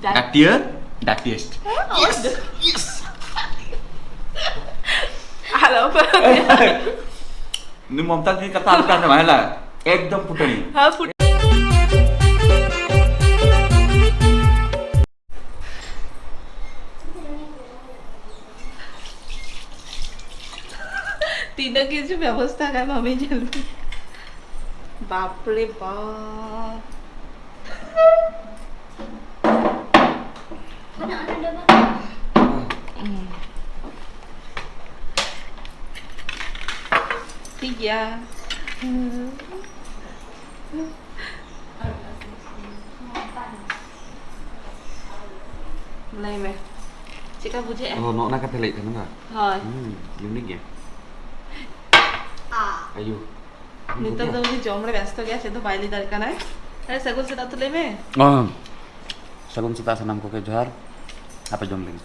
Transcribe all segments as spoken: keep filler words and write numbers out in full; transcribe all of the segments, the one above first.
Dirtier, dirtiest. Yes, yes. Hello. ᱱᱩᱭ ᱢᱚᱢᱛᱟ ᱫᱤᱫᱤ ᱠᱟᱛᱷᱟ ᱟᱞᱚᱯᱮ ᱟᱸᱡᱚᱢᱟ, ᱦᱮᱞᱟ᱾ ᱮᱠᱫᱚᱢ ᱯᱷᱩᱴᱟᱹᱱᱤ᱾ ᱦᱮᱸ, ᱯᱷᱩᱴ- ᱛᱤᱱᱟᱹᱜ ᱠᱤᱪᱷᱩ ᱵᱮᱵᱚᱥᱛᱷᱟ ᱠᱟᱜ ᱢᱟᱢᱤ, ᱧᱮᱞ ᱢᱮ᱾ ᱵᱟᱯ ᱨᱮ ᱵᱟᱯ᱾ ᱴᱷᱤᱠ ᱜᱮᱭᱟ᱾ ᱞᱟᱹᱭ ᱢᱮ, ᱪᱮᱫᱠᱟ ᱵᱩᱡᱷᱟᱹᱜᱼᱟ? ᱚ, ᱱᱚᱜᱼᱚ ᱱᱟ ᱠᱟᱛᱷᱟ ᱞᱟᱹᱭᱮᱫ ᱛᱟᱦᱮᱱᱟ ᱵᱟᱝ? ᱦᱳᱭ᱾ ᱦᱩᱸ, unique ᱜᱮ᱾ ᱟᱭᱳ᱾ ᱱᱤᱛᱚᱜ ᱫᱚ ᱩᱱᱤ ᱡᱚᱢ ᱨᱮ ᱵᱮᱥᱛᱚ ᱜᱮᱭᱟ, ᱪᱮᱫ ᱦᱚᱸ ᱵᱟᱭ ᱞᱟᱹᱭ ᱫᱟᱲᱮᱭᱟᱜ ᱠᱟᱱᱟᱭ᱾ ᱟᱨᱮ, ᱥᱟᱹᱜᱩᱱ ᱥᱮᱛᱟᱜ ᱛᱚ ᱞᱟᱹᱭ ᱢᱮ᱾ ᱚ, ᱥᱟᱹᱜᱩᱱ ᱥᱮᱛᱟᱜ ᱥᱟᱱᱟᱢ ᱠᱚᱜᱮ, ᱡᱚᱦᱟᱨ᱾ ᱟᱯᱮ ᱡᱚᱢ ᱞᱟᱹᱜᱤᱫ᱾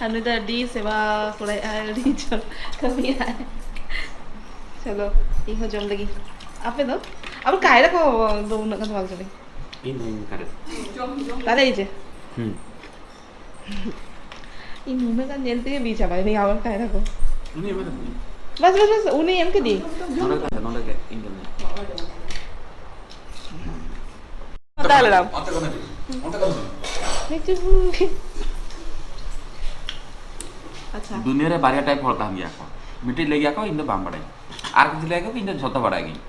ᱟᱨ ᱱᱩᱭ ᱫᱚ ᱟᱹᱰᱤ ᱥᱮᱵᱟ ᱠᱚᱲᱟᱭ ᱟᱨ ᱟᱹᱰᱤ ᱡᱚᱢ ᱠᱟᱹᱢᱤᱭᱟᱭ᱾ ᱪᱚᱞᱚ, ᱤᱧ ᱦᱚᱸ ᱡᱚᱢ ᱞᱟᱹᱜᱤᱫ᱾ ᱟᱯᱮ ᱫᱚ? ᱟᱵᱟᱨ ᱠᱟᱭᱨᱟ ᱠᱚ ᱫᱚ ᱩᱱᱟᱹᱜ ᱜᱟᱱ ᱫᱚ ᱵᱟᱝ ᱡᱚᱢ᱾ ᱤᱧ ᱫᱚ ᱤᱧ ᱠᱟᱨᱮ᱾ ᱛᱟᱦᱞᱮ ᱤᱧ ᱡᱮ? ᱦᱩᱸ᱾ ᱤᱧ ᱱᱩᱱᱟᱹᱜ ᱜᱟᱱ ᱧᱮᱞ ᱛᱮᱜᱮ ᱵᱤ ᱪᱟᱵᱟᱭᱮᱱᱟᱹᱧ ᱟᱵᱟᱨ ᱠᱟᱭᱨᱟ ᱠᱚ᱾ ᱩᱱᱤ ᱮᱢᱟᱫᱮ ᱛᱟᱦᱮᱸᱫ᱾ ᱵᱟᱥ, ᱵᱟᱥ, ᱵᱟᱥ, ᱩᱱᱤ ᱮᱢ ᱠᱮᱫᱮ᱾ ᱱᱚᱰᱮ ᱛᱟᱦᱮᱸ, ᱱᱚᱰᱮ ᱜᱮ, ᱤᱧ ᱫᱚ ᱱᱚᱰᱮ᱾ ᱦᱟᱛᱟᱣ ᱞᱮᱫᱟᱢ? ᱚᱱᱛᱮ ᱠᱷᱚᱱ ᱦᱤᱡᱩᱜ᱾ ᱚᱱᱛᱮ ᱠᱷᱚᱱ ᱦᱤᱡᱩᱜ᱾ ᱱᱤᱪᱩ᱾ ᱟᱪᱪᱷᱟ᱾ ᱫᱩᱱᱤᱭᱟᱹ ᱨᱮ ᱵᱟᱨᱭᱟ type ᱦᱚᱲ ᱛᱟᱦᱮᱱ ᱜᱮᱭᱟ ᱠᱚ᱾ ᱢᱤᱫᱴᱤᱡ ᱞᱟᱹᱭ ᱜᱮᱭᱟ ᱠᱚ, "ᱤᱧ ᱫᱚ ᱵᱟᱝ ᱵᱟᱲᱟᱭ", ᱟᱨ ᱠᱤᱪᱷᱩ ᱞᱟᱹᱭ ᱜᱮᱭᱟ ᱠᱚ, "ᱤᱧ ᱫᱚ ᱡᱷᱚᱛᱚ ᱵᱟᱲᱟᱭ ᱜᱤᱭᱟᱹᱧ᱾"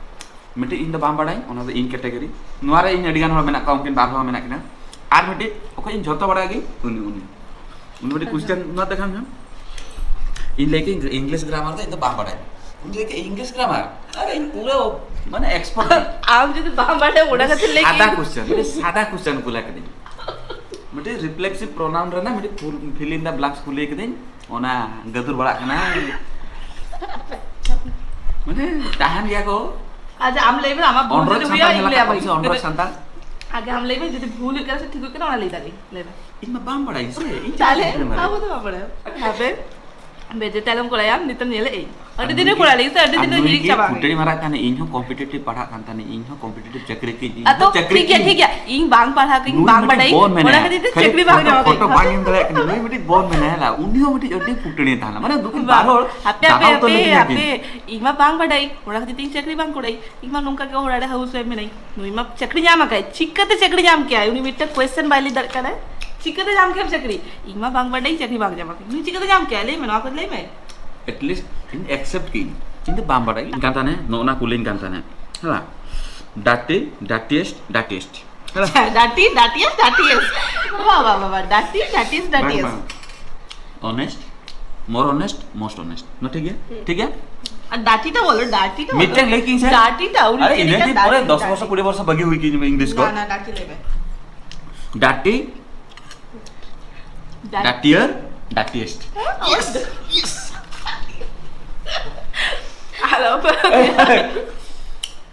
ᱢᱤᱫᱴᱤᱡ ᱤᱧ ᱫᱚ ᱵᱟᱝ ᱵᱟᱲᱟᱭ, ᱚᱱᱟ ᱫᱚ ᱤᱧ category᱾ ᱱᱚᱣᱟ ᱨᱮ ᱤᱧ ᱟᱹᱰᱤ ᱜᱟᱱ ᱦᱚᱲ ᱢᱮᱱᱟᱜ ᱠᱚᱣᱟ, ᱩᱱᱠᱤᱱ ᱵᱟᱨ ᱦᱚᱲ ᱢᱮᱱᱟᱜ ᱠᱤᱱᱟ᱾ ᱟᱨ ᱢᱤᱫᱴᱤᱡ ᱚᱠᱚᱭ ᱤᱧ ᱡᱷᱚᱛᱚ ᱵᱟᱲᱟᱭ ᱜᱤᱧ, ᱩᱱᱤ, ᱩᱱᱤ᱾ ᱩᱱᱤ ᱢᱤᱫᱴᱤᱡ question ᱱᱚᱣᱟ ᱛᱮ ᱠᱷᱟᱱ ᱦᱟᱸᱜ᱾ ᱤᱧ ᱞᱟᱹᱭ ᱠᱮᱫ English grammar ᱫᱚ ᱤᱧ ᱫᱚ ᱵᱟᱝ ᱵᱟᱲᱟᱭ᱾ ᱩᱱᱤ ᱞᱟᱹᱭ ᱠᱮᱫ English grammar, ᱟᱨ ᱤᱧ ᱯᱩᱨᱟᱹ ᱢᱟᱱᱮ expert ᱠᱟᱱᱟ᱾ ᱟᱢ ᱡᱩᱫᱤ ᱵᱟᱢ ᱵᱟᱲᱟᱭᱟ, ᱚᱱᱟ ᱠᱷᱟᱹᱛᱤᱨ ᱞᱟᱹᱭ ᱥᱟᱫᱟ ᱠᱮᱫ᱾ Question, ᱢᱤᱫᱴᱤᱡ ᱥᱟᱫᱟ question ᱠᱩᱞ ᱠᱤᱫᱤᱧ᱾ ᱢᱤᱫᱴᱤᱡ reflexive pronoun ᱨᱮᱱᱟᱜ ᱢᱤᱫᱴᱤᱡ full, fill in the blanks ᱠᱩᱞᱤ ᱠᱤᱫᱤᱧ, ᱚᱱᱟ ᱜᱟᱹᱫᱩᱨ ᱵᱟᱲᱟᱜ ᱠᱟᱱᱟ᱾ ᱢᱟᱱᱮ ᱛᱟᱦᱮᱱ ᱜᱮᱭᱟ ᱠᱚ᱾ ᱟᱪᱪᱷᱟ, ᱟᱢ ᱞᱟᱹᱭ ᱢᱮ, ᱟᱢᱟᱜ ᱵᱷᱩᱞ ᱚᱱᱰᱨᱚᱭᱮᱰ ᱡᱩᱫᱤ ᱥᱟᱱᱛᱟᱲ ᱦᱩᱭᱩᱜᱼᱟ, ᱧᱮᱞ ᱤᱧ ᱞᱟᱹᱭ ᱟᱠᱟᱫ ᱟᱢᱟ᱾ ᱠᱚᱣᱟ ᱥᱮ? ᱚᱱᱰᱨᱚᱭᱮᱰ ᱥᱟᱱᱛᱟᱲ᱾ ᱟᱜᱮ ᱟᱢ ᱞᱟᱹᱭ ᱢᱮ, ᱡᱩᱫᱤ ᱵᱷᱩᱞ ᱦᱩᱭᱩᱜ ᱠᱟᱱᱟ ᱥᱮ ᱴᱷᱤᱠ ᱦᱩᱭᱩᱜ ᱠᱟᱱᱟ, ᱚᱱᱟ ᱞᱟᱹᱭ ᱫᱟᱲᱮᱭᱟᱜ, ᱞᱟᱹᱭ ᱢᱮ᱾ ᱤᱧ ᱢᱟ ᱵᱟᱝ ᱵᱟᱲᱟᱭ ᱥᱮ, ᱤᱧ ᱪᱮᱫ ᱛᱟᱦᱞᱮ ᱤᱧ ᱵᱟᱲᱟᱭᱟ? ᱟᱵᱚ ᱫᱚ ᱵᱟᱝ ᱵᱟᱲᱟᱭᱟ᱾ ᱟᱵᱮᱱ? ᱵᱮᱡᱮᱛᱮ ᱟᱞᱚᱢ ᱠᱚᱨᱟᱭᱟ, ᱱᱤᱛᱚᱜ ᱧᱮᱞᱮᱫ ᱟᱹᱧ᱾ ᱟᱹᱰᱤ ᱫᱤᱱᱮ ᱠᱚᱨᱟᱣ ᱞᱟᱹᱜᱤᱫ ᱥᱮ, ᱟᱹᱰᱤ ᱫᱤᱱ ᱦᱤᱲᱤᱧ ᱪᱟᱵᱟ᱾ ᱯᱷᱩᱴᱟᱹᱱᱤ ᱢᱟᱨᱟᱜ ᱠᱟᱱᱟ, ᱤᱧ ᱦᱚᱸ ᱠᱚᱢᱯᱤᱴᱤᱴᱤᱵᱷ ᱯᱟᱲᱦᱟᱜ ᱠᱟᱱ ᱛᱟᱦᱮᱱᱟ, ᱤᱧ ᱦᱚᱸ ᱠᱚᱢᱯᱤᱴᱤᱴᱤᱵᱷ ᱪᱟᱹᱠᱨᱤ ᱠᱤ, ᱤᱧ ᱟᱫᱚ ᱦᱚᱸ ᱪᱟᱹᱠᱨᱤ ᱴᱷᱤᱠ ᱜᱮᱭᱟ, ᱠᱤ᱾ ᱴᱷᱤᱠ ᱜᱮᱭᱟ, ᱤᱧ ᱵᱟᱝ ᱯᱟᱲᱦᱟᱣ ᱠᱟᱹᱧ, ᱵᱟᱝ ᱵᱟᱰᱟᱭ, ᱚᱱᱟ ᱠᱷᱟᱹᱛᱤᱨ ᱛᱮ ᱪᱟᱹᱠᱨᱤ ᱵᱟᱝ ᱧᱟᱢ ᱠᱟᱹᱧ᱾ ᱯᱷᱳᱴᱳ ᱵᱟᱝ ᱮᱢ ᱫᱟᱲᱮᱭᱟᱜ ᱠᱟᱱᱟ, ᱱᱩᱭ ᱢᱤᱫᱴᱤᱡ ᱵᱚᱱ ᱢᱮᱱᱟᱭᱟ, ᱩᱱᱤ ᱦᱚᱸ ᱢᱤᱫᱴᱤᱡ ᱟᱹᱰᱤ ᱯᱷᱩᱴᱟᱹᱱᱤ ᱛᱟᱦᱮᱱᱟ, ᱢᱟᱱᱮ ᱫᱩᱠᱤᱱ ᱵᱟᱝ, ᱵᱟᱨ ᱦᱚᱲ ᱦᱟᱯᱮ, ᱫᱟᱫᱟ ᱦᱟᱯᱮ, ᱩᱛᱟᱹᱨ ᱦᱟᱯᱮ, ᱞᱮᱠᱤᱱ ᱟᱹᱠᱤᱱ᱾ ᱦᱟᱯᱮ, ᱤᱧ ᱢᱟ ᱵᱟᱝ ᱵᱟᱰᱟᱭ, ᱚᱱᱟ ᱠᱷᱟᱹᱛᱤᱨ ᱛᱮ ᱤᱧ ᱪᱟᱹᱠᱨᱤ ᱵᱟᱝ ᱠᱚᱨᱟᱭ, ᱤᱧ ᱢᱟ ᱱᱚᱝᱠᱟ ᱜᱮ ᱚᱲᱟᱜ ᱨᱮ ᱦᱟᱣᱩᱥ ᱣᱟᱭᱤᱯ ᱢᱮᱱᱟᱹᱧ᱾ ᱱᱩᱭ ᱢᱟ ᱪᱟᱹᱠᱨᱤ ᱧᱟᱢ ᱟᱠᱟᱫ, ᱪᱤᱠᱟᱹᱛᱮ ᱪᱟᱹᱠᱨᱤ ᱧᱟᱢ ᱠᱮᱭᱟᱭ? ᱩᱱᱤ ᱢᱤᱫᱴᱮᱱ ᱠᱚᱭᱮᱥᱪᱮᱱ ᱵᱟᱭ ᱞᱟᱹᱭ ᱫᱟᱲᱮᱭᱟᱜ ᱠᱟᱱᱟ, ᱪᱤᱠᱟᱹᱛᱮ ᱧᱟᱢ ᱠᱮᱭᱟᱢ ᱪᱟᱹᱠᱨᱤ? ᱤᱧ ᱢᱟ ᱵᱟᱝ ᱵᱟᱰᱟᱭ, ᱪᱟᱹᱠᱨᱤ ᱵᱟᱝ ᱧᱟᱢ ᱟᱠᱟᱫ, ᱱᱩᱭ ᱪᱤᱠᱟᱹᱛᱮ ᱧᱟᱢ ᱠᱮᱭᱟᱭ? ᱞᱟᱹᱭ ᱢᱮ, ᱱᱚᱣᱟ ᱠᱚ ᱞᱟᱹᱭ ᱢᱮ᱾ ᱮᱴᱞᱤᱥᱴ ᱤᱧ ᱮᱠᱥᱮᱯᱴ ᱠᱤᱧ, ᱤᱧ ᱫᱚ ᱵᱟᱝ ᱵᱟᱰᱟᱭ ᱠᱟᱱ ᱛᱟᱦᱮᱱᱟ, ᱱᱚᱜᱼᱚ ᱱᱟ ᱠᱩᱞᱤᱧ ᱠᱟᱱ ᱛᱟᱦᱮᱱᱟ, ᱦᱮᱸ, dirty, dirtiest, dirtiest, ᱦᱮᱸ᱾ ᱰᱟᱴᱤ, ᱰᱟᱴᱤᱭᱟᱥ, ᱰᱟᱴᱤᱭᱟᱥ᱾ ᱵᱟᱵᱟ, ᱵᱟᱵᱟ, ᱰᱟᱴᱤ, ᱰᱟᱴᱤᱭᱟᱥ, ᱵᱟᱝ, ᱰᱟᱴᱤᱭᱟᱥ᱾ ᱵᱟᱝ᱾ Honest, more honest, most honest. ᱱᱚᱣᱟ ᱴᱷᱤᱠ ᱜᱮᱭᱟ? ᱴᱷᱤᱠ ᱜᱮᱭᱟ? ᱟᱨ ᱰᱟᱴᱤᱴᱟ ᱵᱚᱞᱚ, ᱰᱟᱴᱤᱴᱟ ᱵᱚᱞᱚ᱾ ᱢᱤᱫᱴᱮᱱ ᱞᱟᱹᱭ ᱠᱤᱧ ᱥᱮ? ᱰᱟᱴᱤᱴᱟ, ᱩᱱᱤ ᱟᱨᱮ, ᱪᱮᱫ ᱤᱱᱟᱹ ᱞᱮᱠᱟ ᱫᱤᱱ ᱯᱚᱨᱮ ᱰᱟᱴᱤ, ᱫᱚᱥ ᱵᱚᱪᱷᱚᱨ, ᱰᱟᱴᱤ? ᱠᱩᱲᱤ ᱵᱚᱪᱷᱚᱨ ᱵᱟᱹᱜᱤ ᱦᱩᱭ ᱠᱤᱧ English ᱠᱚ᱾ ᱱᱟ, ᱱᱟ, ᱰᱟᱴᱤ ᱞᱟᱹᱭ ᱢᱮ᱾ ᱰᱟᱴᱤ, ᱰᱟᱴ- dirtier, dirtiest. Yes, yes. Hello.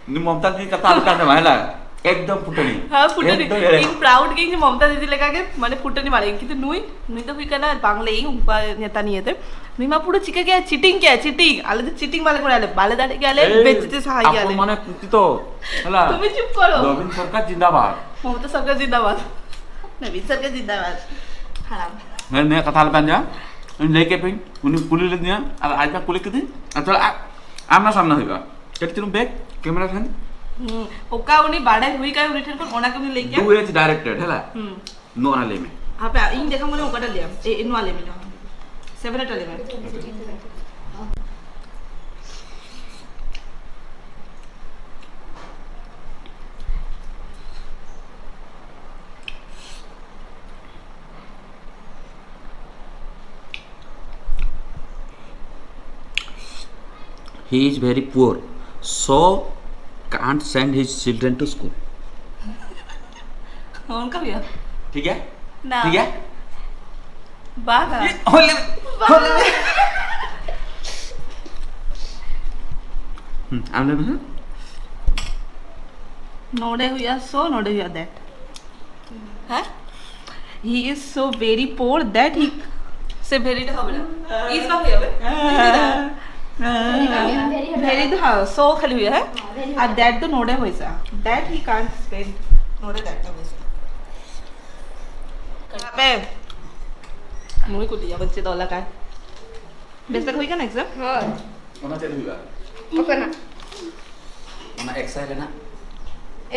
ᱱᱩᱭ ᱢᱚᱢᱛᱟ ᱫᱤᱫᱤ ᱠᱟᱛᱷᱟ ᱟᱞᱚᱯᱮ ᱟᱸᱡᱚᱢᱟ, ᱦᱮᱞᱟ᱾ ᱮᱠᱫᱚᱢ ᱯᱷᱩᱴᱟᱹᱱᱤ᱾ ᱦᱮᱸ, ᱯᱷᱩᱴᱟᱹᱱᱤ᱾ ᱮᱠᱫᱚᱢ ᱮᱲᱮ᱾ ᱤᱧ proud ᱜᱤᱭᱟᱹᱧ ᱡᱮ ᱢᱚᱢᱛᱟ ᱫᱤᱫᱤ ᱞᱮᱠᱟ ᱜᱮ, ᱢᱟᱱᱮ, ᱯᱷᱩᱴᱟᱹᱱᱤ ᱵᱟᱲᱟᱭᱟᱹᱧ᱾ ᱠᱤᱱᱛᱩ ᱱᱩᱭ, ᱱᱩᱭ ᱫᱚ ᱦᱩᱭᱩᱜ ᱠᱟᱱᱟ ᱵᱟᱝ ᱞᱟᱹᱭᱟᱹᱧ ᱩᱱᱠᱩᱣᱟᱜ ᱱᱮᱛᱟ ᱱᱤᱭᱮᱛᱮ᱾ ᱱᱩᱭ ᱢᱟ ᱯᱩᱨᱟᱹ ᱪᱤᱠᱟᱹ ᱜᱮᱭᱟ, cheating ᱜᱮᱭᱟ, cheating᱾ ᱟᱞᱮ ᱫᱚ cheating ᱵᱟᱞᱮ ᱠᱚᱨᱟᱣ, ᱟᱞᱮ ᱵᱟᱞᱮ ᱫᱟᱲᱮᱜ ᱜᱮᱭᱟ, ᱟᱞᱮ ᱮᱭ, ᱵᱮᱡᱡᱚᱛᱤ ᱥᱟᱦᱟᱭ ᱟᱯᱚᱱ ᱜᱮᱭᱟᱞᱮ᱾ ᱢᱟᱱᱮ ᱯᱩᱛᱤ ᱛᱚ, ᱦᱮᱞᱟ᱾ তুমি চুপ করো। নবীন সরকার জিন্দাবাদ। মমতা সরকার জিন্দাবাদ। নবীন সরকার জিন্দাবাদ। হারাম। ᱦᱮᱸ, ᱱᱤᱭᱟᱹ ᱠᱟᱛᱷᱟ ᱟᱞᱚᱯᱮ ᱟᱸᱡᱚᱢᱟ᱾ ᱤᱧ ᱞᱟᱹᱭ ᱠᱮᱫ ᱯᱮ, ᱩᱱᱤ ᱠᱩᱞᱤ ᱞᱤᱫᱤᱧᱟ, ᱟᱨ ᱟᱡ ᱢᱟ ᱠᱩᱞᱤ ᱠᱤᱫᱤᱧ, ᱟᱨ ᱛᱟᱦᱚᱞᱮ ᱟ-, ᱟᱢᱱᱟ ᱥᱟᱢᱱᱟ ᱦᱩᱭᱩᱜᱼᱟ᱾ ᱠᱟᱹᱴᱤᱡ ᱪᱩᱞᱩᱝ back camera ᱴᱷᱮᱱ᱾ ᱦᱩᱸ, ᱚᱠᱟ ᱩᱱᱤ ᱵᱟᱲᱟᱭ ᱦᱩᱭ ᱠᱟᱱ ᱩᱱᱤ ᱴᱷᱮᱱ ᱠᱷᱚᱱ, ᱚᱱᱟ ᱜᱮ ᱩᱱᱤ ᱞᱟᱹᱭ ᱠᱮᱭᱟ᱾ Do as directed, ᱦᱮᱞᱟ᱾ ᱦᱩᱸ᱾ ᱱᱚᱣᱟ ᱞᱟᱹᱭ ᱢᱮ᱾ ᱦᱟᱯᱮ, ᱤᱧ ᱫᱮᱠᱷᱟᱣ ᱢᱟᱱᱮ ᱚᱠᱟᱴᱟᱜ ᱞᱟᱹᱭᱟᱢ? ᱮ, ᱮ, ᱱᱚᱣᱟ ᱞᱟᱹᱭ ᱢᱮ, ᱱᱚᱣᱟ᱾ Seven ᱮᱴᱟᱜ ᱞᱟᱹᱭ ᱢᱮ᱾ He is very poor, so can't send his children to school. ᱚᱱᱠᱟ ᱦᱩᱭᱩᱜᱼᱟ? ᱴᱷᱤᱠ ᱜᱮᱭᱟ? ᱱᱟ᱾ ᱴᱷᱤᱠ ᱜᱮᱭᱟ? ᱵᱟᱝᱟ᱾ ᱦᱚᱞᱮ, ᱵᱟᱝᱟ᱾ ᱦᱚᱞᱮ᱾ ᱦᱩᱸ, ᱟᱢ ᱞᱟᱹᱭ ᱢᱮ ᱦᱟᱸᱜ᱾ ᱱᱚᱰᱮ ᱦᱩᱭᱩᱜᱼᱟ so, ᱱᱚᱰᱮ ᱦᱩᱭᱩᱜᱼᱟ that. ᱦᱮᱸ? He is so very poor that he ᱥᱮ ᱵᱷᱮᱨᱤ ᱫᱚ ᱦᱚᱵᱮ ᱱᱟ? ᱤᱥ ᱵᱟᱝ ᱦᱩᱭᱩᱜᱼᱟ ᱵᱮ? ᱵᱷᱮᱨᱤ ᱫᱚ ᱦᱟᱸ, ᱥᱳ ᱠᱷᱟᱹᱞᱤ ᱦᱩᱭᱩᱜᱼᱟ, ᱦᱮᱸ? ᱟᱨ ᱫᱮᱴ ᱫᱚ ᱱᱚᱰᱮ ᱦᱩᱭ ᱥᱟ᱾ ᱫᱮᱴ ᱦᱤ ᱠᱟᱱᱴ ᱥᱯᱮᱞ᱾ ᱱᱚᱰᱮ ᱫᱮᱴ ᱫᱚ ᱦᱩᱭ ᱥᱟ᱾ ᱟᱯᱮ ᱱᱩᱭ ᱠᱚ ᱞᱟᱹᱭᱟ ᱵᱚᱱ ᱪᱮᱫ ᱚᱞ ᱟᱠᱟᱫ? ᱵᱮᱥ ᱞᱮᱠᱟ ᱦᱩᱭ ᱠᱟᱱᱟ ᱮᱠᱡᱟᱢ? ᱦᱳᱭ᱾ ᱚᱱᱟ ᱪᱮᱫ ᱦᱩᱭᱩᱜᱼᱟ? ᱚᱠᱟᱱᱟᱜ? ᱚᱱᱟ ᱮᱠᱥ ᱟᱭ ᱨᱮᱱᱟᱜ?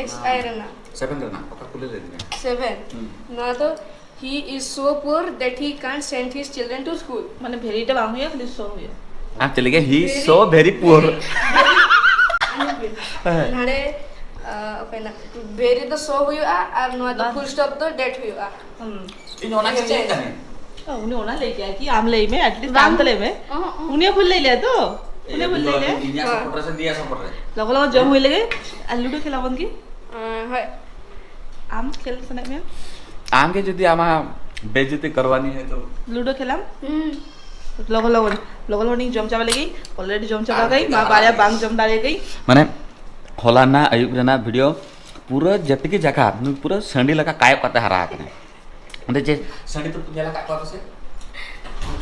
ᱮᱠᱥ ᱟᱭ ᱨᱮᱱᱟᱜ᱾ ᱥᱮᱵᱷᱮᱱ ᱨᱮᱱᱟᱜ, ᱚᱠᱟ ᱠᱩᱞᱤ ᱞᱮᱫᱤᱧᱟ? ᱥᱮᱵᱷᱮᱱ᱾ ᱦᱩᱸ᱾ ᱱᱚᱣᱟ ᱫᱚ, he is so poor that he can't send his children to school. ᱢᱟᱱᱮ ᱵᱷᱮᱨᱤ ᱴᱟ ᱵᱟᱝ ᱦᱩᱭᱩᱜᱼᱟ, ᱠᱷᱟᱹᱞᱤ ᱥᱳ ᱦᱩᱭᱩᱜᱼᱟ᱾ ᱟᱢ ᱪᱮᱫ ᱞᱟᱹᱜᱤᱫ? He is so very poor. ᱦᱮᱸ᱾ ᱱᱟᱲᱮ, ᱟ, ᱚᱠᱚᱭᱱᱟ? ᱵᱷᱮᱨᱤ ᱫᱚ ᱥᱳ ᱦᱩᱭᱩᱜᱼᱟ ᱟᱨ ᱱᱚᱣᱟ ᱫᱚ ᱵᱟᱝ᱾ ᱯᱷᱩᱞ ᱥᱴᱚᱯ ᱫᱚ ᱰᱮᱴ ᱦᱩᱭᱩᱜᱼᱟ᱾ ᱦᱩᱸ᱾ ᱤᱧ ᱚᱱᱟ ᱜᱮ ᱞᱟᱹᱭᱮᱫ ᱛᱟᱦᱮᱸᱫ᱾ ᱚ, ᱩᱱᱤ ᱚᱱᱟ ᱞᱟᱹᱭ ᱠᱮᱜᱼᱟ ᱠᱤ? ᱟᱢ ᱞᱟᱹᱭ ᱢᱮ, at least ᱟᱢ ᱵᱟᱝ᱾ ᱛᱚ ᱞᱟᱹᱭ ᱢᱮ᱾ ᱚᱦᱚᱸ, ᱚᱦᱚᱸ᱾ ᱩᱱᱤ ᱦᱚᱸ ᱵᱷᱩᱞ ᱞᱟᱹᱭ ᱞᱮᱜᱼᱟ᱾ ᱩᱱᱤ ᱦᱚᱸ ᱵᱷᱩᱞ ᱞᱟᱹᱭ ᱞᱮᱜᱼᱟ᱾ ᱤᱧ, ᱤᱧᱟᱹᱜ ᱦᱳᱭ᱾ ᱥᱟᱯᱳᱨᱴ ᱨᱮ ᱥᱮ ᱱᱤᱭᱟᱹ ᱥᱟᱯᱳᱨᱴ ᱨᱮ? ᱞᱚᱜᱚ ᱞᱚᱜᱚ ᱡᱚᱢ ᱦᱩᱭ ᱞᱮᱜᱮ᱾ ᱟᱨ ᱞᱩᱰᱳ ᱠᱷᱮᱞᱟ ᱵᱚᱱ ᱠᱤ? ᱟᱸ, ᱦᱳᱭ᱾ ᱟᱢ ᱠᱷᱮᱞ ᱥᱟᱱᱟᱭᱮᱫ ᱢᱮᱭᱟ? ᱟᱢ ᱜᱮ ᱡᱩᱫᱤ ᱟᱢᱟᱜ ᱵᱮᱡᱽᱡᱚᱛᱤ ᱠᱚᱨᱣᱟᱱᱤ ᱦᱮ ᱛᱚ᱾ ᱞᱩᱰᱳ ᱠᱷᱮᱞᱟᱢ? ᱦᱩᱸ᱾ ᱞᱚᱜᱚ ᱞᱚᱜᱚ, ᱞᱚᱜᱚ ᱞᱚᱜᱚ ᱤᱧ ᱡᱚᱢ ᱪᱟᱵᱟ ᱞᱮᱜᱮ᱾ Already ᱡᱚᱢ ᱪᱟᱵᱟ ᱟᱨ ᱠᱟᱜ ᱟᱹᱧ᱾ ᱢᱟ ᱟᱨ ᱵᱟᱨᱭᱟ ᱵᱟᱝ ᱡᱚᱢ ᱫᱟᱲᱮ ᱠᱟᱜ ᱟᱹᱧ᱾ ᱢᱟᱱᱮ, ᱦᱚᱞᱟᱱᱟᱜ ᱟᱹᱭᱩᱵ ᱨᱮᱱᱟᱜ ᱵᱷᱤᱰᱤᱭᱳ ᱯᱩᱨᱟᱹ ᱡᱮᱛᱮ ᱜᱮ ᱡᱟᱭᱜᱟ, ᱱᱩᱭ ᱯᱩᱨᱟᱹ ᱥᱟᱺᱰᱤ ᱞᱮᱠᱟ ᱠᱟᱭᱚᱜ ᱠᱟᱛᱮ ᱦᱟᱨᱟ ᱟᱠᱟᱱᱟᱭ᱾ ᱚᱸᱰᱮ ᱡᱮ ᱥᱟᱺᱰᱤ ᱛᱩᱯᱩᱫ ᱧᱮᱞ ᱟᱠᱟᱫ ᱠᱚᱣᱟ ᱯᱮ ᱥᱮ?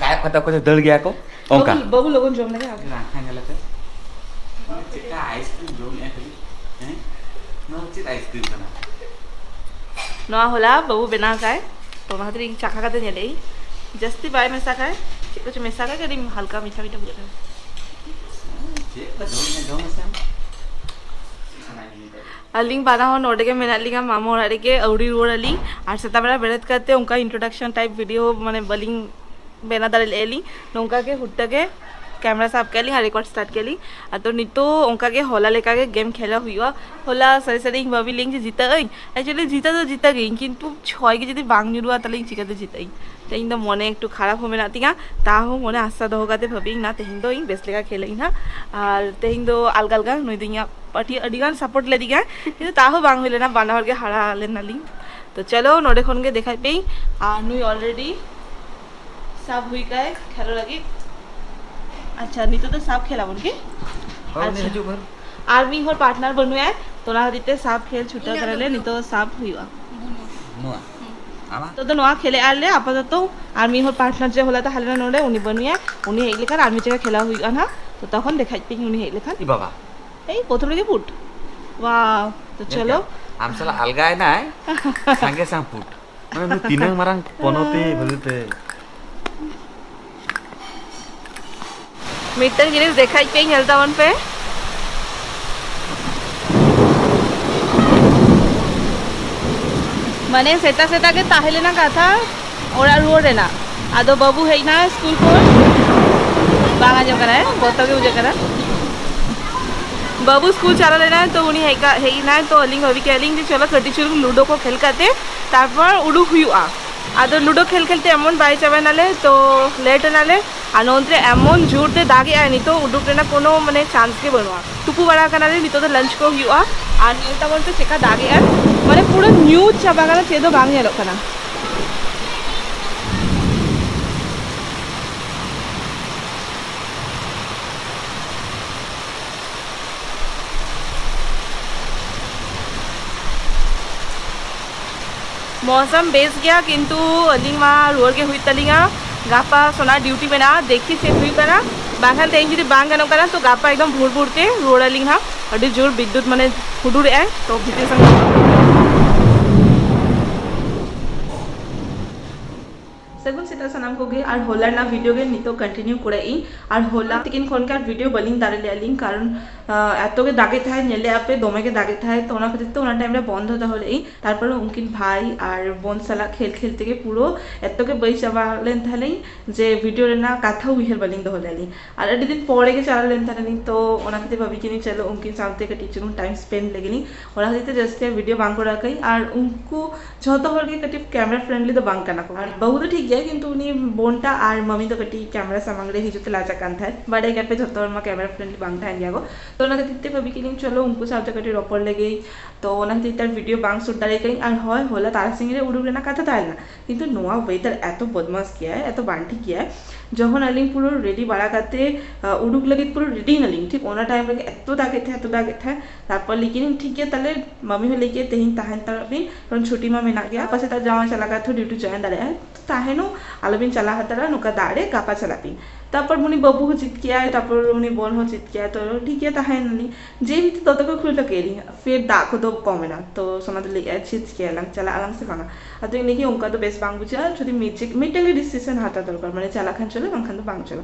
ᱠᱟᱭᱚᱜ ᱠᱟᱛᱮ ᱚᱠᱚᱭ ᱫᱚ ᱫᱟᱹᱲ ᱜᱮᱭᱟ ᱠᱚ, ᱚᱱᱠᱟ᱾ ᱵᱟᱹᱵᱩ, ᱵᱟᱹᱵᱩ ᱞᱚᱜᱚᱱ ᱡᱚᱢ ᱞᱮᱜᱮ ᱟᱨ ᱨᱟᱝᱠᱷᱟ ᱧᱮᱞ ᱟᱛᱮ᱾ ᱪᱮᱫᱠᱟ ᱟᱭᱤᱥᱠᱨᱤᱢ ᱡᱚᱢᱮᱜᱼᱟ ᱠᱷᱟᱹᱞᱤ, ᱦᱮᱸ? ᱱᱚᱣᱟ ᱪᱮᱫ ᱟᱭᱤᱥᱠᱨᱤᱢ ᱠᱟᱱᱟ? ᱱᱚᱣᱟ ᱦᱚᱞᱟ ᱵᱟᱹᱵᱩ ᱵᱮᱱᱟᱣ ᱠᱟᱭ, ᱛᱚ ᱚᱱᱟ ᱠᱷᱟᱹᱛᱤᱨ ᱤᱧ ᱪᱟᱠᱷᱟ ᱠᱟᱛᱮ ᱧᱮᱞᱮᱜ ᱟᱹᱧ᱾ ᱡᱟᱹᱥᱛᱤ ᱵᱟᱭ ᱢᱮᱥᱟ ᱠᱟᱭ, ᱪᱮᱫ ᱠᱚᱪᱚ ᱢᱮᱥᱟ ᱠᱟᱭ, ᱠᱟᱹᱴᱤᱡ ᱦᱟᱞᱠᱟ ᱢᱤᱴᱷᱟ ᱢᱤᱴᱷᱟ ᱵᱩᱡᱷᱟᱹᱜ ᱠᱟᱱᱟ᱾ ᱪᱮᱫ ᱠᱚ ᱡᱚᱢᱮᱜᱼᱟ, ᱡᱚᱢ ᱢᱮᱥᱮ᱾ ᱟᱹᱞᱤᱧ ᱵᱟᱱᱟ ᱦᱚᱲ ᱱᱚᱰᱮ ᱜᱮ ᱢᱮᱱᱟᱜ ᱞᱤᱧᱟ, ᱢᱟᱢᱚ ᱚᱲᱟᱜ ᱨᱮᱜᱮ ᱟᱹᱣᱨᱤ ᱨᱩᱣᱟᱹᱲ ᱟᱹᱞᱤᱧ᱾ ᱟᱨ ᱥᱮᱛᱟᱜ ᱵᱮᱲᱟ ᱵᱮᱨᱮᱫ ᱠᱟᱛᱮ ᱚᱱᱠᱟ introduction type video ᱢᱟᱱᱮ ᱵᱟᱹᱞᱤᱧ ᱵᱮᱱᱟᱣ ᱫᱟᱲᱮ ᱞᱮᱫᱼᱟ ᱞᱤᱧ᱾ ᱱᱚᱝᱠᱟ ᱜᱮ ᱦᱩᱴ ᱜᱮ ᱠᱮᱢᱨᱟ ᱥᱟᱵ ᱠᱮᱫ ᱞᱤᱧ ᱟᱨ ᱨᱮᱠᱚᱨᱰ ᱥᱴᱟᱨᱴ ᱠᱮᱫ ᱞᱤᱧ᱾ ᱟᱫᱚ ᱱᱤᱛᱚᱜ ᱚᱱᱠᱟ ᱜᱮ ᱦᱚᱞᱟ ᱞᱮᱠᱟ ᱜᱮ ᱜᱮᱢ ᱠᱷᱮᱞᱟ ᱦᱩᱭᱩᱜᱼᱟ᱾ ᱦᱚᱞᱟ ᱥᱟᱹᱨᱤ ᱥᱟᱹᱨᱤ ᱤᱧ ᱵᱷᱟᱹᱵᱤ ᱞᱤᱧ ᱡᱮ ᱡᱤᱛᱟᱹᱜ ᱟᱹᱧ, actually ᱡᱤᱛᱟᱹ ᱫᱚ ᱡᱤᱛᱟᱹᱜ ᱜᱤᱧ, ᱠᱤᱱᱛᱩ ᱪᱷᱚᱭ ᱜᱮ ᱡᱩᱫᱤ ᱵᱟᱝ ᱧᱩᱨᱩᱜᱼᱟ ᱛᱟᱦᱞᱮ ᱤᱧ ᱪᱤᱠᱟᱹᱛᱮ ᱡᱤᱛᱟᱹᱜ ᱟᱹᱧ? ᱛᱮᱦᱮᱧ ᱫᱚ ᱢᱚᱱᱮ ᱮᱠᱴᱩ ᱠᱷᱟᱨᱟᱯ ᱦᱚᱸ ᱢᱮᱱᱟᱜ ᱛᱤᱧᱟ, ᱛᱟᱦᱚᱸ ᱢᱚᱱᱮ ᱟᱥᱟ ᱫᱚᱦᱚ ᱠᱟᱛᱮ ᱵᱷᱟᱹᱵᱤᱭᱟᱹᱧ ᱱᱟ ᱛᱮᱦᱮᱧ ᱫᱚ ᱤᱧ ᱵᱮᱥ ᱞᱮᱠᱟ ᱠᱷᱮᱞ ᱟᱹᱧ ᱦᱟᱸᱜ᱾ ᱟᱨ ᱛᱮᱦᱮᱧ ᱫᱚ ᱟᱞᱜᱟ ᱟᱞᱜᱟ, ᱱᱩᱭ ᱫᱚ ᱤᱧᱟᱹᱜ ᱯᱟᱹᱴᱤ ᱟᱹᱰᱤ ᱜᱟᱱ ᱥᱟᱯᱳᱨᱴ ᱞᱮᱫᱤᱧᱟ, ᱠᱤᱱᱛᱩ ᱛᱟᱦᱚᱸ ᱵᱟᱝ ᱦᱩᱭ ᱞᱮᱱᱟ, ᱵᱟᱱᱟ ᱦᱚᱲ ᱜᱮ ᱦᱟᱨᱟ ᱞᱮᱱᱟᱞᱤᱧ᱾ ᱛᱚ ᱪᱚᱞᱚ ᱱᱚᱰᱮ ᱠᱷᱚᱱ ᱜᱮ ᱫᱮᱠᱷᱟᱭ ᱯᱮ᱾ ᱟᱨ ᱱᱩᱭ already ᱥᱟᱵ ᱦᱩᱭ ᱠᱟᱭ ᱠᱷᱮᱞᱳ ᱞᱟᱹᱜᱤᱫ᱾ ᱟᱪᱪᱷᱟ, ᱱᱤᱛᱚᱜ ᱫᱚ ᱥᱟᱵ ᱠᱷᱮᱞ ᱟᱵᱚᱱ ᱠᱤ? ᱦᱳᱭ, ᱩᱱᱤ ᱟᱪᱪᱷᱟ᱾ ᱦᱤᱡᱩᱜ ᱵᱷᱳᱨ᱾ ᱟᱨ ᱢᱤᱫ ᱦᱚᱲ ᱯᱟᱨᱴᱱᱟᱨ ᱵᱟᱹᱱᱩᱭᱟ, ᱛᱚ ᱚᱱᱟ ᱠᱷᱟᱹᱛᱤᱨ ᱛᱮ ᱥᱟᱵ ᱠᱷᱮᱞ ᱪᱷᱩᱴᱟᱹᱣ ᱤᱧᱟᱹᱜ ᱫᱚ ᱠᱟᱱᱟᱞᱮ, ᱵᱞᱩ᱾ ᱱᱤᱛᱚᱜ ᱥᱟᱵ ᱦᱩᱭᱩᱜᱼᱟ᱾ ᱱᱚᱣᱟ᱾ ᱦᱩᱸ᱾ ᱟᱢᱟᱜ? ᱛᱚ ᱫᱚ ᱱᱚᱣᱟ ᱠᱷᱮᱞᱮᱜᱼᱟ ᱞᱮ ᱟᱯᱟᱛᱚᱛᱚ᱾ ᱟᱨ ᱢᱤᱫ ᱦᱚᱲ ᱯᱟᱨᱴᱱᱟᱨ ᱡᱮ ᱦᱚᱞᱟ ᱛᱟᱦᱮᱸ ᱞᱮᱱᱟ ᱱᱚᱰᱮ, ᱩᱱᱤ ᱵᱟᱹᱱᱩᱭᱟ᱾ ᱩᱱᱤ ᱦᱮᱡ ᱞᱮᱠᱷᱟᱱ ᱟᱨ ᱢᱤᱫ ᱡᱟᱭᱜᱟ ᱠᱷᱮᱞᱟ ᱦᱩᱭᱩᱜᱼᱟ ᱱᱟᱦᱟᱜ᱾ ᱛᱚ ᱛᱚᱠᱷᱚᱱ ᱫᱮᱠᱷᱟᱡ ᱯᱮ ᱩᱱᱤ ᱦᱮᱡ ᱞᱮᱠᱷᱟᱱ᱾ ᱤ ᱵᱟᱵᱟ᱾ ᱮᱭ ᱯᱨᱚᱛᱷᱚᱢ ᱨᱮᱜᱮ ᱯᱩᱴ᱾ ᱣᱟᱣ᱾ ᱛᱚ ᱧᱮᱞ ᱪᱚᱞᱚ᱾ ᱠᱮᱫ? ᱟᱢ ᱥᱟᱞᱟᱜ ᱟᱞᱜᱟᱭᱮᱱᱟᱭ, ᱥᱟᱸᱜᱮ ᱥᱟᱝ ᱯᱩᱴ᱾ ᱢᱟᱱᱮ ᱩᱱᱤ ᱛᱤᱱᱟᱹᱝ ᱢᱟᱨᱟᱝ ᱯᱚᱱᱚᱛᱤ ᱵᱷᱟᱹᱜᱤᱛᱮ᱾ ᱢᱤᱫᱴᱟᱝ ᱡᱤᱱᱤᱥ ᱫᱮᱠᱷᱟᱡ ᱯᱮ, ᱧᱮᱞ ᱛᱟᱵᱚᱱ ᱯᱮ᱾ ᱢᱟᱱᱮ ᱥᱮᱛᱟᱜ ᱥᱮᱛᱟᱜ ᱜᱮ ᱛᱟᱦᱮᱸ ᱞᱮᱱᱟ ᱠᱟᱛᱷᱟ ᱚᱲᱟᱜ ᱨᱩᱣᱟᱹᱲ ᱨᱮᱱᱟᱜ᱾ ᱟᱫᱚ ᱵᱟᱹᱵᱩ ᱦᱮᱡ ᱮᱱᱟᱭ ᱥᱠᱩᱞ ᱠᱷᱚᱱ᱾ ᱵᱟᱝ ᱟᱸᱡᱚᱢ ᱠᱟᱱᱟ, ᱦᱮᱸ? ᱵᱚᱛᱚᱨ ᱜᱮ ᱵᱩᱡᱷᱟᱹᱜ ᱠᱟᱱᱟ᱾ ᱵᱟᱹᱵᱩ ᱥᱠᱩᱞ ᱪᱟᱞᱟᱣ ᱞᱮᱱᱟᱭ, ᱛᱚ ᱩᱱᱤ ᱦᱮᱡ ᱠᱟ-, ᱦᱮᱡ ᱮᱱᱟᱭ, ᱛᱚ ᱟᱹᱞᱤᱧ ᱵᱷᱟᱹᱵᱤ ᱠᱮᱫᱼᱟ ᱞᱤᱧ ᱡᱮ ᱪᱚᱞᱚ ᱠᱟᱹᱴᱤᱡ ᱪᱩᱞᱩᱝ ᱞᱩᱰᱳ ᱠᱚ ᱠᱷᱮᱞ ᱠᱟᱛᱮ ᱛᱟᱨᱯᱚᱨ ᱩᱰᱩᱠ ᱦᱩᱭᱩᱜᱼᱟ᱾ ᱟᱫᱚ ᱞᱩᱰᱳ ᱠᱷᱮᱞ ᱠᱷᱮᱞ ᱛᱮ ᱮᱢᱚᱱ ᱵᱟᱭ ᱪᱟᱵᱟᱭᱱᱟᱞᱮ, ᱛᱚ ᱞᱮᱴ ᱮᱱᱟᱞᱮ᱾ ᱟᱨ ᱱᱚᱱᱛᱮ ᱮᱢᱚᱱ ᱡᱳᱨ ᱛᱮ ᱫᱟᱜ ᱮᱜᱼᱟᱭ, ᱱᱤᱛᱚᱜ ᱩᱰᱩᱠ ᱨᱮᱱᱟᱜ ᱠᱳᱱᱳ ᱢᱟᱱᱮ ᱪᱟᱱᱥ ᱜᱮ ᱵᱟᱹᱱᱩᱜᱼᱟ᱾ ᱛᱩᱯᱩ ᱵᱟᱲᱟ ᱠᱟᱱᱟᱞᱮ, ᱱᱤᱛᱚᱜ ᱫᱚ ᱞᱟᱧᱪ ᱠᱚ ᱦᱩᱭᱩᱜᱼᱟ᱾ ᱟᱨ ᱧᱮᱞ ᱛᱟᱵᱚᱱ ᱯᱮ ᱪᱮᱠᱟ ᱫᱟᱜ ᱮᱜᱼᱟᱭ, ᱢᱟᱱᱮ ᱯᱩᱨᱟᱹ ᱧᱩᱛ ᱪᱟᱵᱟ ᱠᱟᱱᱟ, ᱪᱮᱫ ᱦᱚᱸ ᱵᱟᱝ ᱧᱮᱞᱚᱜ ᱠᱟᱱᱟ᱾ ᱢᱚᱣᱥᱟᱢ ᱵᱮᱥ ᱜᱮᱭᱟ, ᱠᱤᱱᱛᱩ ᱟᱹᱞᱤᱧ ᱢᱟ ᱨᱩᱣᱟᱹᱲ ᱜᱮ ᱦᱩᱭᱩᱜ ᱛᱟᱹᱞᱤᱧᱟ᱾ ᱜᱟᱯᱟ ᱥᱳᱱᱟ ᱰᱤᱭᱩᱴᱤ ᱢᱮᱱᱟᱜᱼᱟ, ᱫᱮᱠᱷᱤ ᱪᱮᱫ ᱦᱩᱭᱩᱜ ᱠᱟᱱᱟ᱾ ᱵᱟᱝᱠᱷᱟᱱ ᱛᱮᱦᱮᱧ ᱡᱩᱫᱤ ᱵᱟᱝ ᱜᱟᱱᱚᱜ ᱠᱟᱱᱟ, ᱛᱚ ᱜᱟᱯᱟ ᱮᱠᱫᱚᱢ ᱵᱷᱳᱨ ᱵᱷᱳᱨ ᱛᱮ ᱨᱩᱣᱟᱹᱲ ᱟᱹᱞᱤᱧ ᱦᱟᱸᱜ᱾ ᱟᱹᱰᱤ ᱡᱳᱨ ᱵᱤᱫᱽᱭᱩᱛ ᱢᱟᱱᱮ ᱦᱩᱰᱩᱨᱮᱜᱼᱟᱭ, ᱛᱚ ᱵᱷᱤᱛᱤᱨ ᱥᱮᱱ ᱥᱟᱹᱜᱩᱱ ᱥᱮᱛᱟᱜ ᱥᱟᱱᱟᱢ ᱠᱚᱜᱮ᱾ ᱟᱨ ᱦᱚᱞᱟ ᱨᱮᱱᱟᱜ ᱵᱷᱤᱰᱤᱭᱳ ᱜᱮ ᱱᱤᱛᱚᱜ ᱠᱚᱱᱴᱤᱱᱤᱭᱩ ᱠᱚᱨᱟᱭᱮᱫ ᱟᱹᱧ᱾ ᱟᱨ ᱦᱚᱞᱟ ᱛᱤᱠᱤᱱ ᱠᱷᱚᱱ ᱜᱮ ᱟᱨ ᱵᱷᱤᱰᱤᱭᱳ ᱵᱟᱹᱞᱤᱧ ᱫᱟᱲᱮ ᱞᱮᱫᱼᱟ ᱞᱤᱧ, ᱠᱟᱨᱚᱱ, ᱟᱸ, ᱮᱛᱚ ᱜᱮ ᱫᱟᱜᱮᱫ ᱛᱟᱦᱮᱸᱫ, ᱧᱮᱞ ᱞᱮᱫᱼᱟ ᱯᱮ ᱫᱚᱢᱮ ᱜᱮ ᱫᱟᱜᱮᱫ ᱛᱟᱦᱮᱸᱫ, ᱛᱚ ᱚᱱᱟ ᱠᱷᱟᱹᱛᱤᱨ ᱛᱮ ᱚᱱᱟ ᱴᱟᱭᱤᱢ ᱨᱮ ᱵᱚᱱᱫᱚ ᱫᱚᱦᱚ ᱞᱮᱫ ᱟᱹᱧ᱾ ᱛᱟᱨᱯᱚᱨᱮ ᱩᱱᱠᱤᱱ ᱵᱷᱟᱭ ᱟᱨ ᱵᱳᱱ ᱥᱟᱞᱟᱜ ᱠᱷᱮᱞ ᱠᱷᱮᱞ ᱛᱮᱜᱮ ᱯᱩᱨᱟᱹ ᱮᱛᱚ ᱜᱮ ᱵᱟᱹᱭ ᱪᱟᱵᱟ ᱞᱮᱱ ᱛᱟᱦᱮᱸᱫ ᱞᱤᱧ ᱡᱮ ᱵᱷᱤᱰᱤᱭᱳ ᱨᱮᱱᱟᱜ ᱠᱟᱛᱷᱟ ᱩᱭᱦᱟᱹᱨ ᱵᱟᱹᱞᱤᱧ ᱫᱚᱦᱚ ᱞᱮᱫᱼᱟ ᱞᱤᱧ᱾ ᱟᱨ ᱟᱹᱰᱤ ᱫᱤᱱ ᱯᱚᱨᱮ ᱜᱮ ᱪᱟᱞᱟᱣ ᱞᱮᱱ ᱛᱟᱦᱮᱸᱫ ᱞᱤᱧ, ᱛᱚ ᱚᱱᱟ ᱠᱷᱟᱹᱛᱤᱨ ᱵᱷᱟᱵᱤ ᱠᱤᱱᱤᱧ ᱪᱚᱞᱚ ᱩᱱᱠᱤᱱ ᱥᱟᱶᱛᱮ ᱠᱟᱹᱴᱤᱡ ᱪᱩᱞᱩᱝ ᱴᱟᱭᱤᱢ ᱥᱯᱮᱱᱰ ᱞᱮᱜᱮ ᱞᱤᱧ᱾ ᱚᱱᱟ ᱠᱷᱟᱹᱛᱤᱨ ᱛᱮ ᱡᱟᱹᱥᱛᱤ ᱵᱷᱤᱰᱤᱭᱳ ᱵᱟᱝ ᱠᱚᱨᱟᱣ ᱠᱟᱹᱧ᱾ ᱟᱨ ᱩᱱᱠᱩ ᱡᱷᱚᱛᱚ ᱦᱚᱲ ᱜᱮ ᱠᱟᱹᱴᱤᱡ ᱠᱮᱢᱮᱨᱟ ᱯᱷᱨᱮᱱᱰᱞᱤ ᱫᱚ ᱵᱟᱝ ᱠᱟᱱᱟ ᱠᱚ᱾ ᱟᱨ ᱵᱟᱹᱦᱩ ᱫᱚ ᱴᱷᱤᱠ ᱜᱮᱭᱟ, ᱠᱤᱱᱛᱩ ᱩᱱᱤ ᱵᱳᱱᱴᱟ ᱟᱨ ᱢᱟᱢᱤ ᱫᱚ ᱠᱟᱹᱴᱤᱡ ᱠᱮᱢᱮᱨᱟ ᱥᱟᱢᱟᱝ ᱨᱮ ᱦᱤᱡᱩᱜ ᱛᱮ ᱞᱟᱡᱟᱜ ᱠᱟᱱ ᱛᱟᱦᱮᱸᱫ᱾ ᱵᱟᱰᱟᱭ ᱜᱮᱭᱟᱯᱮ ᱡᱷᱚᱛᱚ ᱦᱚᱲ ᱢᱟ ᱠᱮᱢᱮᱨᱟ ᱯᱷᱨᱮᱱᱰᱞᱤ ᱵᱟᱝ ᱛᱟᱦᱮᱱ ᱜᱮᱭᱟ ᱠᱚ᱾ ᱛᱚ ᱚᱱᱟ ᱠᱷᱟᱹᱛᱤᱨ ᱛᱮ ᱵᱷᱟᱹᱵᱤ ᱠᱮᱫ ᱞᱤᱧ ᱪᱚᱞᱚ ᱩᱱᱠᱩ ᱥᱟᱶᱛᱮ ᱠᱟᱹᱴᱤᱡ ᱨᱚᱯᱚᱲ ᱞᱮᱜᱮ᱾ ᱛᱚ ᱚᱱᱟ ᱠᱷᱟᱹᱛᱤᱨ ᱛᱮ ᱟᱨ ᱵᱷᱤᱰᱤᱭᱳ ᱵᱟᱝ ᱥᱩᱴ ᱫᱟᱲᱮ ᱠᱟᱹᱧ᱾ ᱟᱨ ᱦᱳᱭ, ᱦᱚᱞᱟ ᱛᱟᱨᱟᱥᱤᱧ ᱨᱮ ᱩᱰᱩᱠ ᱨᱮᱱᱟᱜ ᱠᱟᱛᱷᱟ ᱛᱟᱦᱮᱸ ᱞᱮᱱᱟ, ᱠᱤᱱᱛᱩ ᱱᱚᱣᱟ ᱣᱮᱫᱟᱨ ᱮᱛᱚ ᱵᱚᱫᱢᱟᱥ ᱜᱮᱭᱟᱭ, ᱮᱛᱚ ᱵᱟᱝ ᱴᱷᱤᱠ ᱜᱮᱭᱟᱭ, ᱡᱚᱠᱷᱚᱱ ᱟᱹᱞᱤᱧ ᱯᱩᱨᱟᱹ ᱨᱮᱰᱤ ᱵᱟᱲᱟ ᱠᱟᱛᱮ ᱩᱰᱩᱠ ᱞᱟᱹᱜᱤᱫ ᱯᱩᱨᱟᱹ ᱨᱮᱰᱤ ᱮᱱᱟᱞᱤᱧ, ᱴᱷᱤᱠ ᱚᱱᱟ ᱴᱟᱭᱤᱢ ᱨᱮᱜᱮ ᱮᱛᱚ ᱫᱟᱜᱮᱫ ᱛᱟᱦᱮᱸᱫ, ᱮᱛᱚ ᱫᱟᱜᱮᱫ ᱛᱟᱦᱮᱸᱫ᱾ ᱛᱟᱨᱯᱚᱨ ᱞᱟᱹᱭ ᱠᱮᱫᱟᱹᱧ, ᱴᱷᱤᱠ ᱜᱮᱭᱟ ᱛᱟᱦᱞᱮ, ᱢᱟᱢᱤ ᱦᱚᱸ ᱞᱟᱹᱭ ᱠᱮᱫ ᱛᱮᱦᱮᱧ ᱛᱟᱦᱮᱸ ᱦᱟᱛᱟᱲᱚᱜ ᱵᱤᱱ, ᱠᱟᱨᱚᱱ ᱪᱷᱩᱴᱤ ᱢᱟ ᱢᱮᱱᱟᱜ ᱜᱮᱭᱟ, ᱜᱟᱯᱟ ᱥᱮᱛᱟᱜ ᱡᱟᱶᱟᱭ ᱪᱟᱞᱟᱣ ᱠᱟᱛᱮ ᱦᱚᱸ ᱰᱤᱭᱩᱴᱤ ᱡᱚᱭᱮᱱ ᱫᱟᱲᱮᱭᱟᱜᱼᱟᱭ᱾ ᱛᱟᱦᱮᱱᱚᱜ, ᱟᱞᱚᱵᱤᱱ ᱪᱟᱞᱟᱣ ᱦᱟᱛᱟᱲᱟ, ᱱᱚᱝᱠᱟ ᱫᱟᱜ ᱨᱮ ᱜᱟᱯᱟ ᱪᱟᱞᱟᱜ ᱵᱤᱱ᱾ ᱛᱟᱨᱯᱚᱨ ᱩᱱᱤ ᱵᱟᱹᱵᱩ ᱦᱚᱸ ᱪᱮᱫ ᱠᱮᱜᱼᱟᱭ, ᱛᱟᱨᱯᱚᱨ ᱩᱱᱤ ᱵᱚᱱ ᱦᱚᱸ ᱪᱮᱫ ᱠᱮᱜᱼᱟᱭ, ᱛᱚ ᱴᱷᱤᱠ ᱜᱮᱭᱟ ᱛᱟᱦᱮᱸ ᱮᱱᱟᱞᱤᱧ᱾ ᱡᱮ ᱢᱤᱫᱴᱮᱡ ᱫᱚᱛᱚ ᱠᱚ ᱠᱷᱩᱞ ᱦᱚᱴᱚ ᱠᱮᱫ ᱞᱤᱧᱟ, ᱯᱷᱤᱨ ᱫᱟᱜ ᱠᱚᱫᱚ ᱠᱚᱢ ᱮᱱᱟ᱾ ᱛᱚ ᱥᱳᱱᱟ ᱫᱚ ᱞᱟᱹᱭᱮᱜᱼᱟᱭ, ᱪᱮᱫ ᱪᱤᱠᱟᱹᱭᱟᱞᱟᱝ, ᱪᱟᱞᱟᱜ ᱟᱞᱟᱝ ᱥᱮ ᱵᱟᱝᱟ? ᱟᱫᱚ ᱤᱧ ᱞᱟᱹᱭ ᱠᱮᱫ, ᱚᱱᱠᱟ ᱫᱚ ᱵᱮᱥ ᱵᱟᱝ ᱵᱩᱡᱷᱟᱹᱜᱼᱟ, ᱡᱩᱫᱤ ᱢᱤᱫᱴᱮᱡ, ᱢᱤᱫᱴᱮᱡ ᱜᱮ ᱰᱤᱥᱤᱥᱚᱱ ᱦᱟᱛᱟᱣ ᱫᱚᱨᱠᱟᱨ, ᱢᱟᱱᱮ ᱪᱟᱞᱟᱜ ᱠᱷᱟᱱ ᱪᱚᱞᱚ, ᱵᱟᱝᱠᱷᱟᱱ ᱫᱚ ᱵᱟᱝ ᱪᱚᱞᱚ᱾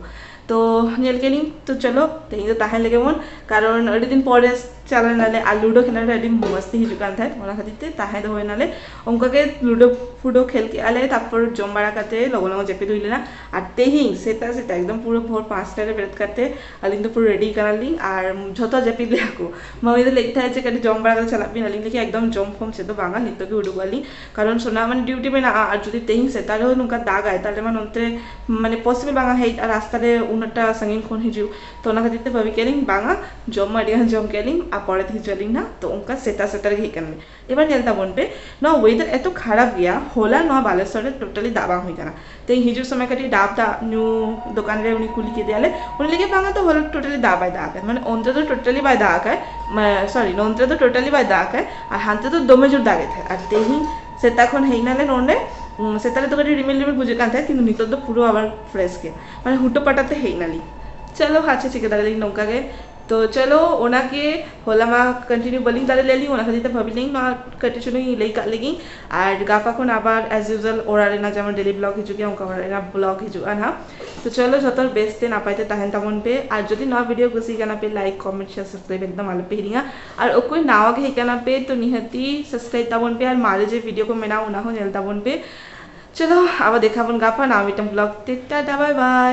ᱛᱚ ᱧᱮᱞ ᱠᱮᱫ ᱞᱤᱧ, ᱛᱚ ᱪᱚᱞᱚ ᱛᱮᱦᱮᱧ ᱫᱚ ᱛᱟᱦᱮᱸ ᱞᱮᱜᱮ ᱵᱚᱱ, ᱠᱟᱨᱚᱱ ᱟᱹᱰᱤ ᱫᱤᱱ ᱯᱚᱨᱮ ᱪᱟᱞᱟᱣ ᱮᱱᱟᱞᱮ ᱟᱨ ᱞᱩᱰᱳ ᱠᱷᱮᱞᱟ ᱨᱮ ᱟᱹᱰᱤ ᱢᱚᱥᱛᱤ ᱦᱤᱡᱩᱜ ᱠᱟᱱ ᱛᱟᱦᱮᱸᱫ, ᱚᱱᱟ ᱠᱷᱟᱹᱛᱤᱨ ᱛᱮ ᱛᱟᱦᱮᱸ ᱫᱚ ᱦᱩᱭ ᱮᱱᱟᱞᱮ᱾ ᱚᱱᱠᱟ ᱜᱮ ᱞᱩᱰᱳ ᱯᱷᱩᱰᱳ ᱠᱷᱮᱞ ᱠᱮᱜᱼᱟ ᱞᱮ, ᱛᱟᱨᱯᱚᱨ ᱡᱚᱢ ᱵᱟᱲᱟ ᱠᱟᱛᱮ ᱞᱚᱜᱚᱱ ᱞᱚᱜᱚᱱ ᱡᱟᱹᱯᱤᱫ ᱦᱩᱭ ᱞᱮᱱᱟ᱾ ᱟᱨ ᱛᱮᱦᱮᱧ ᱥᱮᱛᱟᱜ ᱥᱮᱛᱟᱜ ᱮᱠᱫᱚᱢ ᱯᱩᱨᱟᱹ ᱵᱷᱳᱨ ᱯᱟᱸᱪᱴᱟ ᱨᱮ ᱵᱮᱨᱮᱫ ᱠᱟᱛᱮ ᱟᱹᱞᱤᱧ ᱫᱚ ᱯᱩᱨᱟᱹ ᱨᱮᱰᱤ ᱠᱟᱱᱟᱞᱤᱧ ᱟᱨ ᱡᱷᱚᱛᱚ ᱡᱟᱹᱯᱤᱫ ᱞᱮᱜᱼᱟ ᱠᱚ᱾ ᱢᱟᱢᱤ ᱫᱚ ᱞᱟᱹᱭᱮᱫ ᱛᱟᱦᱮᱸᱫ ᱡᱮ ᱠᱟᱹᱴᱤᱡ ᱡᱚᱢ ᱵᱟᱲᱟ ᱠᱟᱛᱮ ᱪᱟᱞᱟᱜ ᱵᱤᱱ, ᱟᱹᱞᱤᱧ ᱞᱟᱹᱭ ᱠᱮᱫᱟ ᱮᱠᱫᱚᱢ ᱡᱚᱢ ᱯᱷᱚᱢ ᱪᱮᱫ ᱫᱚ ᱵᱟᱝᱟ, ᱱᱤᱛᱚᱜ ᱜᱮ ᱩᱰᱩᱠᱚᱜ ᱟᱹᱞᱤᱧ, ᱠᱟᱨᱚᱱ ᱥᱳᱱᱟ ᱢᱟᱱᱮ ᱰᱤᱭᱩᱴᱤ ᱢᱮᱱᱟᱜᱼᱟ ᱟᱨ ᱡᱩᱫᱤ ᱛᱮᱦᱮᱧ ᱥᱮᱛᱟᱜ ᱨᱮᱦᱚᱸ ᱱᱚᱝᱠᱟ ᱫᱟᱜᱟᱭ ᱛᱟᱦᱞᱮ ᱢᱟ ᱱᱚᱱᱛᱮ ᱢᱟᱱᱮ ᱯᱚᱥᱤᱵᱚᱞ ᱵᱟᱝᱟ ᱦᱮᱡ, ᱟᱨ ᱨᱟᱥᱛᱟ ᱨᱮ ᱩᱱᱟᱹᱜᱴᱟ ᱥᱟᱺᱜᱤᱧ ᱠᱷᱚᱱ ᱦᱤᱡᱩᱜ᱾ ᱛᱚ ᱚᱱᱟ ᱠᱷᱟᱹᱛᱤᱨ ᱛᱮ ᱵᱷᱟᱹᱵᱤ ᱠᱮᱫ ᱞᱤᱧ ᱵᱟᱝᱟ, ᱡᱚᱢ ᱢᱟ ᱟᱹᱰᱤ ᱜᱟᱱ ᱡᱚᱢ ᱠᱮᱫ ᱞᱤᱧ ᱟᱨ ᱯᱚᱨᱮ ᱛᱮ ᱦᱤᱡᱩᱜ ᱟᱹᱞᱤᱧ ᱱᱟᱜ᱾ ᱛᱚ ᱚᱱᱠᱟ ᱥᱮᱛᱟᱜ ᱥᱮᱛᱟᱜ ᱨᱮᱜᱮ ᱦᱮᱡ ᱠᱟᱱᱟᱞᱤᱧ᱾ ᱮᱵᱟᱨ ᱧᱮᱞ ᱛᱟᱵᱚᱱ ᱯᱮ, ᱱᱚᱣᱟ ᱣᱮᱫᱟᱨ ᱮᱛᱚ ᱠᱷᱟᱨᱟᱯ ᱜᱮᱭᱟ, ᱦᱚᱞᱟ ᱱᱚᱣᱟ ᱵᱟᱞᱮᱥᱚᱨ ᱨᱮ ᱴᱳᱴᱟᱞᱤ ᱫᱟᱜ ᱵᱟᱝ ᱦᱩᱭ ᱠᱟᱱᱟ᱾ ᱛᱮᱦᱮᱧ ᱦᱤᱡᱩᱜ ᱥᱚᱢᱚᱭ ᱠᱟᱹᱴᱤᱡ ᱰᱟᱵ ᱫᱟᱜ ᱧᱩ ᱫᱚᱠᱟᱱ ᱨᱮ ᱩᱱᱤ ᱠᱩᱞᱤ ᱠᱮᱫᱮᱭᱟᱞᱮ, ᱩᱱᱤ ᱞᱟᱹᱭ ᱠᱮᱫ ᱵᱟᱝᱟ ᱛᱚ ᱦᱚᱞᱟ ᱴᱳᱴᱟᱞᱤ ᱫᱟᱜ ᱵᱟᱭ ᱫᱟᱜ ᱟᱠᱟᱫ, ᱢᱟᱱᱮ ᱚᱱᱛᱮ ᱫᱚ ᱴᱳᱴᱟᱞᱤ ᱵᱟᱭ ᱫᱟᱜ ᱟᱠᱟᱫ, ᱥᱚᱨᱤ ᱱᱚᱱᱛᱮ ᱫᱚ ᱴᱳᱴᱟᱞᱤ ᱵᱟᱭ ᱫᱟᱜ ᱟᱠᱟᱫ ᱟᱨ ᱦᱟᱱᱛᱮ ᱫᱚ ᱫᱚᱢᱮ ᱡᱳᱨ ᱫᱟᱜᱮᱫ ᱛᱟᱦᱮᱸᱫ᱾ ᱟᱨ ᱛᱮᱦᱮᱧ ᱥᱮᱛᱟᱜ ᱠᱷᱚᱱ ᱦᱮᱡ ᱮᱱᱟᱞᱮ ᱱᱚᱰᱮ, ᱩᱸ, ᱥᱮᱛᱟᱜ ᱨᱮᱫᱚ ᱠᱟᱹᱴᱤᱡ ᱨᱤᱢᱤᱞ ᱨᱤᱢᱤᱞ ᱵᱩᱡᱷᱟᱹᱜ ᱠᱟᱱ ᱛᱟᱦᱮᱸᱫ, ᱠᱤᱱᱛᱩ ᱱᱤᱛᱚᱜ ᱫᱚ ᱯᱩᱨᱟᱹ ᱟᱵᱟᱨ ᱯᱷᱨᱮᱥ ᱜᱮ, ᱢᱟᱱᱮ ᱦᱩᱴᱟᱹ ᱯᱟᱴᱟ ᱛᱮ ᱦᱮᱡ ᱮᱱᱟᱞᱤᱧ᱾ ᱪᱚᱞᱚ ᱟᱪᱪᱷᱟ ᱪᱤᱠᱟᱹ ᱫᱟᱲᱮᱭᱟᱞᱤᱧ ᱱᱚᱝᱠᱟ ᱜᱮ᱾ ᱛᱚ ᱪᱚᱞᱚ ᱚᱱᱟᱜᱮ, ᱦᱚᱞᱟ ᱢᱟ ᱠᱚᱱᱴᱤᱱᱤᱭᱩ ᱵᱟᱹᱞᱤᱧ ᱫᱟᱲᱮ ᱞᱮᱫ ᱞᱤᱧ, ᱚᱱᱟ ᱠᱷᱟᱹᱛᱤᱨ ᱛᱮ ᱵᱷᱟᱵᱤ ᱞᱤᱧ ᱱᱚᱣᱟ ᱠᱟᱹᱴᱤᱡ ᱪᱩᱞᱩᱝ ᱤᱧ ᱞᱟᱹᱭ ᱠᱟᱜ ᱞᱮᱜᱤᱧ᱾ ᱟᱨ ᱜᱟᱯᱟ ᱠᱷᱚᱱ ᱟᱵᱟᱨ as usual ᱚᱲᱟᱜ ᱨᱮᱱᱟᱜ ᱡᱮᱢᱚᱱ ᱰᱮᱞᱤ ᱵᱞᱚᱜ ᱦᱤᱡᱩᱜ ᱜᱮᱭᱟ, ᱚᱱᱠᱟ ᱚᱲᱟᱜ ᱨᱮᱱᱟᱜ ᱵᱞᱚᱜ ᱦᱤᱡᱩᱜᱼᱟ ᱱᱟᱦᱟᱜ᱾ ᱛᱚ ᱪᱚᱞᱚ ᱡᱚᱛᱚ ᱦᱚᱲ ᱵᱮᱥ ᱛᱮ ᱱᱟᱯᱟᱭ ᱛᱮ ᱛᱟᱦᱮᱱ ᱛᱟᱵᱚᱱ ᱯᱮ, ᱟᱨ ᱡᱩᱫᱤ ᱱᱚᱣᱟ ᱵᱷᱤᱰᱤᱭᱳ ᱠᱩᱥᱤ ᱠᱟᱱᱟ ᱯᱮ, ᱞᱟᱭᱤᱠ, ᱠᱚᱢᱮᱱᱴ, ᱥᱮᱭᱟᱨ, ᱥᱟᱵᱥᱠᱨᱟᱭᱤᱵ ᱮᱠᱫᱚᱢ ᱟᱞᱚ ᱯᱮ ᱦᱤᱲᱤᱧᱟ᱾ ᱟᱨ ᱚᱠᱚᱭ ᱱᱟᱣᱟ ᱜᱮ ᱦᱮᱡ ᱠᱟᱱᱟ ᱯᱮ ᱛᱚ ᱱᱤᱦᱟᱹᱛᱤ ᱥᱟᱵᱥᱠᱨᱟᱭᱤᱵ ᱛᱟᱵᱚᱱ ᱯᱮ, ᱟᱨ ᱢᱟᱨᱮ ᱡᱮ ᱵᱷᱤᱰᱤᱭᱳ ᱠᱚ ᱢᱮᱱᱟᱜᱼᱟ ᱚᱱᱟ ᱦᱚᱸ ᱧᱮᱞ ᱛᱟᱵᱚᱱ ᱯᱮ᱾ ᱪᱚᱞᱚ ᱟᱵᱟᱨ ᱫᱮᱠᱷᱟ ᱵᱚᱱ ᱜᱟᱯᱟ ᱱᱟᱣᱟ ᱢᱤᱫᱴᱟᱝ ᱵᱞᱚᱜ ᱛᱮ, ᱴᱟᱴᱟ ᱵᱟᱭ ᱵᱟᱭ᱾